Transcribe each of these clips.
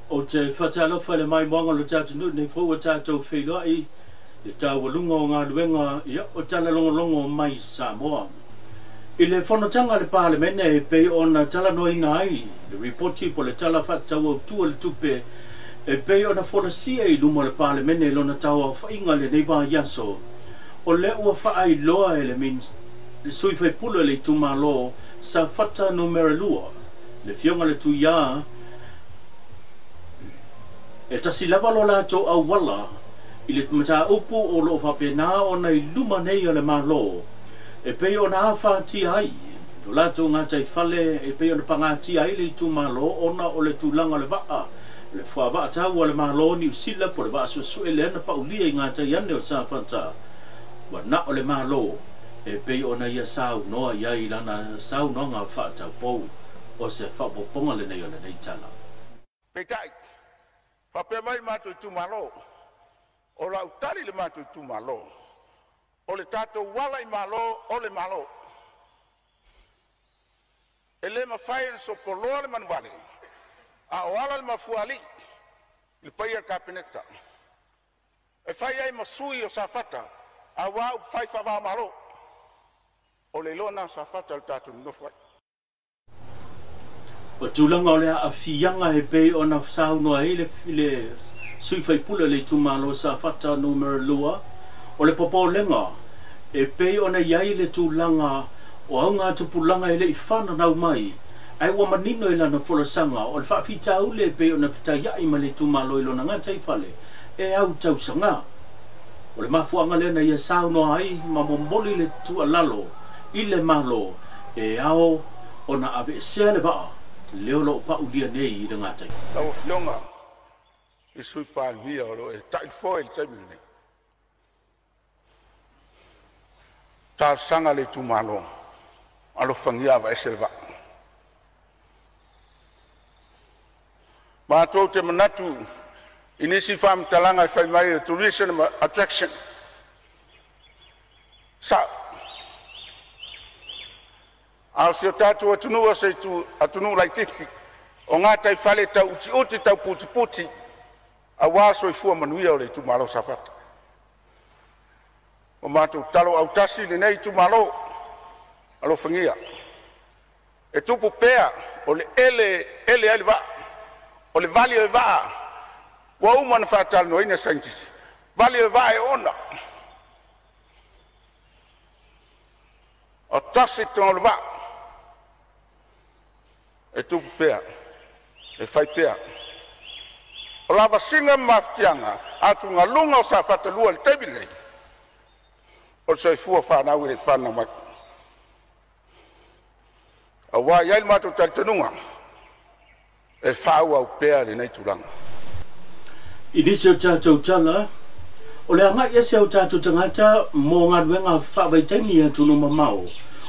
Ou te faatalofa i le maimoaga o le tatou atunuu nei foi ua tatou feiloai le taualuga o galuega ia o talalogologo mai Samoa. I le fonotaga a le Palemene e pei ona talanoaina ai le Lipoti po o le Tala Faatatau Autu o le Tupe e pei ona folasia i luma o le Palemene i lona tauaofaiga i lenei vaiaso, o lea ua faailoa e le sui usufono o le itumalo Safata Numera 2, le Afioga i le Tuiā, e tasi lava lo latou auala i le mataupu o lo o faapena ona i luma nei o le Malo e pei ona afatia ai lo latou gataifale e pei ona pagatia ai le itumalo ona o le tulaga o le vaa, le fuavaa tau a le Malo Niu Sila po o le vaa suesue lea na paulia i gatai ane o Safata ua na o le Malo e pei ona ia saunoa i ai i lana saunoaga faataupou. O se faaopoopoga lenei o lenei tala. Peitai, faapea mai le matou itumalo, o lau tali i le matou itumalo, o le tatou ala i malo o le Malo. E le mafai ona sopoloa le manuvale a o ala le mafuaalii le paia i le Kapeneta e fai ai ma sui o Safata aua upufai faava-o-Malo. O le iloa lena o Safata i le tatou nonofo ai. O tulaga o le aafiaga e pei ona saunoa ai le sui usufono o le itumalo Safata Numera 2, o le popolega e pei ona i ai le tulaga o augatupulaga e le i fananau mai, ae ua manino i lana folasaga o le faafitauli e pei ona fetaiai ma le itumalo i lona gataifale e autausaga. O le mafuaaga lea na ia saunoa ai ma momoli le tuualalo i le Malo e ao ona aveesea le vaa lea o lo o paulia nei i le gatai. Lau Afioga i le Sui Palemia o lo o e taifoe i le taimi lenei, talosaga a le itumalo, alofagia aveese le vaa. Matou te manatu i nisi faamatalaga e fai mai o le tourism attraction. Sao, a o si o tatou atunuu o se atunuu laitiiti, o gataifale tau utiuti tau putiputi aua soifua manuia o le itumalo o Safata. Ua matou tatalo autasi lenei itumalo, alofagia e tupu pea o le ele e ele ai le vaa, o le vali o le vaa ua uma ona faatalanoaina e saienitisi, vali o le vaa e oona, e tasi le toga o le vaa, e tupu pea, e fai pea. O lavasiga ma mafatiaga, atugaluga o Safata 2 i le taimi lenei, o le soifua fanau e le i fananau mai. Aua e i ai lo matou talitonuga, e faaauau pea lenei tulaga. I nisi o tatou tala, o le agai ese o tatou tagata mo galuega faavaitaimi i atunuu mamao,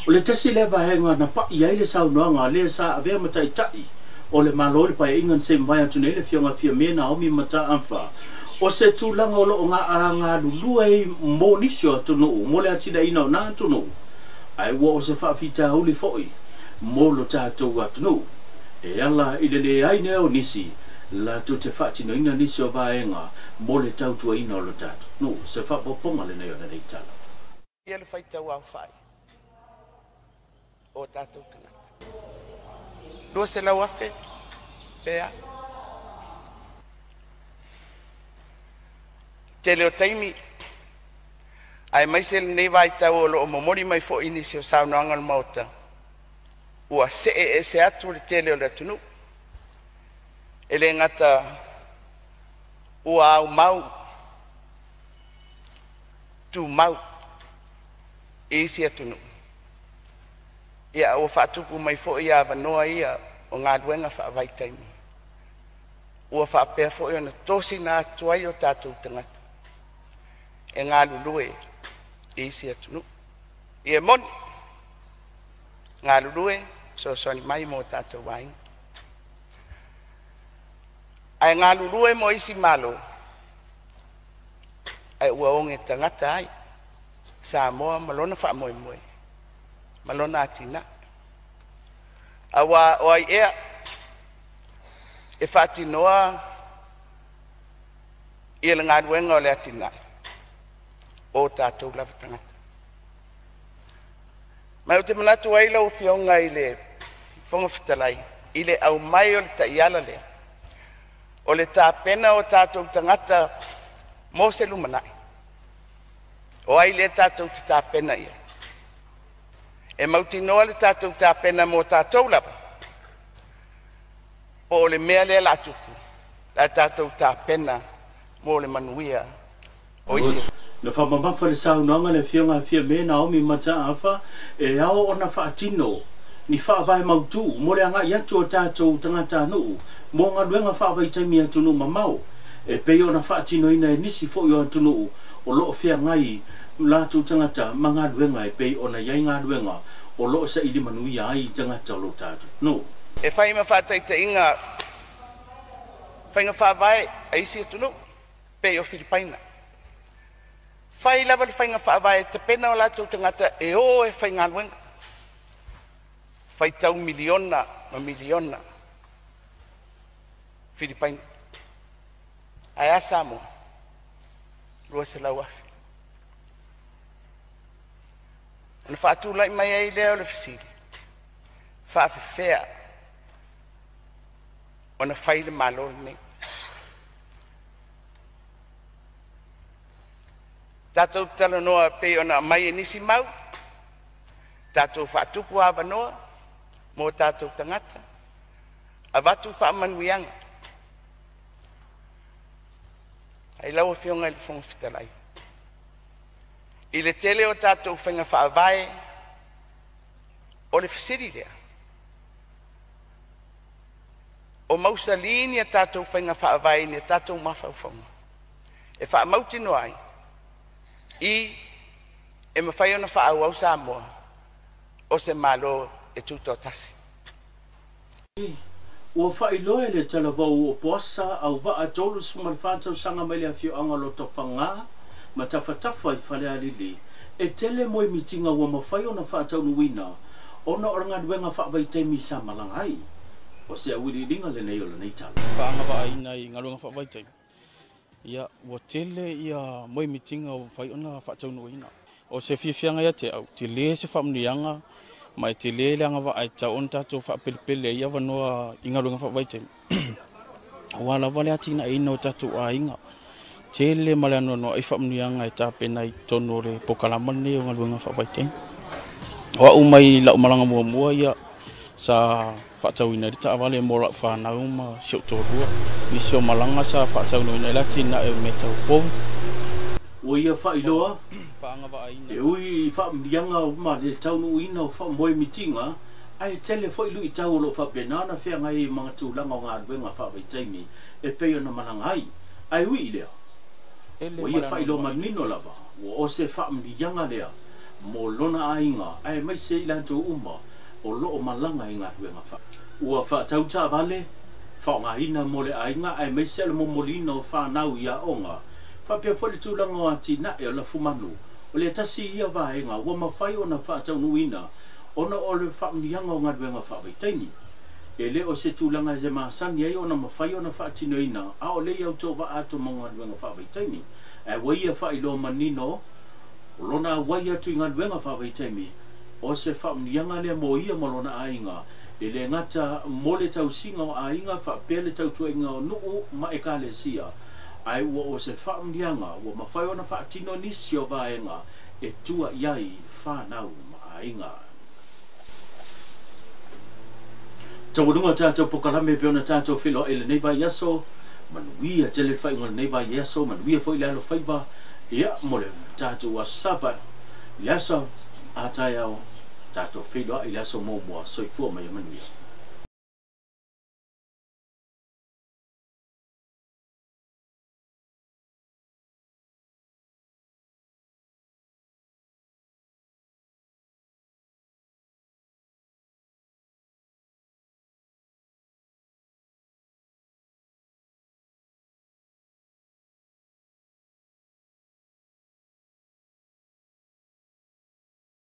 o le tasi lea vaega na pai ai le saunoaga lea sa avea ma taitai o le Malo i le Paeaiga na se i mavae atu nei, le Afioga Fiame Naomi Mataafa. O se tulaga o lo o galulue ai mo nisi o atunuu mo le atinaeina o na atunuu, ae ua o se faafitauli foi mo lo tatou atunuu e ala i le leai nei o nisi latou te faatinoina nisi o vaega mo le tautuaina o lo tatou atunuu. Se faaopoopoga lenei o lenei tala. Ia le faitau aofai o tatou tagata. 200,000 pe a. Tele o taimi aemaise lenei vaitau o lo o momoli mai foi nisi o saunoaga o le Maota, ua see ese atu le tele o le atunuu. E le gata ua aumau tumau i isi atunuu, ia ua faatupu mai foi avanoa ia o galuega faavaitaimi ua faapea foi ona tosina atu ai o tatou tagata e galulue i isi atunuu. Ia e moni, galulue, fesoasoani mai mo tatou aiga. Ae galulue mo isi malo, ae ua oge tagata ai Samoa ma lona faamoemoe ma lona atinae. Aua o ai ea E faatinoa ia le galuega o le atinae o tatou lava tagata. Ma ou te manatu ai lau Afioga i le Fofoga Fetalai i le aumai o le taiala lea, o le tapena o tatou tagata mo se lumanai. O ai lea tatou te tapena i ai? E mautinoa le tatou tapena mo tatou lava, po o le mea lea o le a tupu, o le a tatou tapena mo le manuia o isi. Na faamamafa le saunoaga le Afioga Fiame Naomi Mataafa e ao ona faatino ni faavae mautū mo le agai atu o tatou tagatanuu mo galuega faavaitaimi atunuu mamao e pei ona faatinoina e nisi foi o atunuu o loo feagai latou tagata ma galuega e pei ona i ai galuega o loo saili manuia ai tagata o lo tatou atunuu. E fai ma faataitaiga faiga faavae a isi atunuu pei o Filipaina. Fai lava le faiga faavae e tapena o latou tagata e o e faigaluega, faitau miliona ma miliona Filipaina. Ae a Samoa? 200,000. Ona faatulai mai ai lea o le fesili, faafefea ona fai le Malo lenei? Tatou talanoa pei ona aumai e nisi mau, tatou faatupu avanoa mo tatou tagata, avatu faamanuiaga. Ae lau Afioga i le Fofoga Fetalai, i le tele o tatou faiga faavae, o le fesili lea, o mausali ni a tatou faiga faavae i ni a tatou mafaufauga e faamautinoa ai i e mafai ona faaauau Samoa o se Malo e tutoatasi. Ua faailoa e le talavou o Poasa Auvaa 34 tausaga mai le afioaga o Lotofaga ma Tafatafa i Falealili e tele moemitiga ua mafai ona faataunuuina ona o le galuega faavaitaimi sa malaga ai. O se auiliiliga lenei o lenei tala. Faagavaaina i galuega faavaitaimi, ia ua tele ia moemitiga ua mafai ona faataunuuina. O se fiafiaga ia te au, tele se faamanuiaga ma e tele le agavaa e tatau ona tatou faapelepele ai avanoa i galuega faavaitaimi. Aua lava le atinaeina o tatou aiga. Tele ma le anoanoai faamanuiaga e tapena i totonu o le pokalama lenei o galuega faavaitaimi. O au mai lau malaga muamua ia sa faatauina ai le taavale mo lau fanau ma si ou toalua. Nisi o malaga sa faataunuuina ai le atinae o mea tau povi. Ua ia faailoa e ui i faamanuiaga ma le taunuuina o faamoemitiga ae tele foi luitau o loo faapena ona feagai ai ma tulaga o galuega faavaitaimi e pei ona malaga ai. Ae ui i lea, ua ia faailoa manino lava ua o se faamanuiaga lea mo lona aiga aemaise i latou uma o loo malaga i galuega fa. Ua faatau taavale faaaogaina mo le aiga aemaise o le momoliina o fanau i aoga faapea foi le tulaga o atinae o lafumanu. O le tasi ia vaega ua mafai ona faataunuuina ona o le faamanuiaga o galuega faavaitaimi. E le o se tulaga e masani ai ona mafai ona faatinoina a o le i autovaa atu ma galuega faavaitaimi. Ae ua ia faailoa manino o lona auai atu i galuega faavaitaimi o se faamanuiaga lea mo ia ma lona aiga e le gata mo le tausiga o aiga faapea le tautuaina o nuu ma ekalesia. Ae ua o se faamanuiaga ua mafai ona faatino nisi o vaega e tua i ai fanau ma aiga. Taualuga tatou pokalame pe ona tatou feiloai i lenei vaiaso, manuia tele le faaiuga o lenei vaiaso, manuia foi le alofaiva ia mo le tatou aso Sapa i le aso a taeao, tatou feiloai i le aso muamua. Soifua ma ia manuia.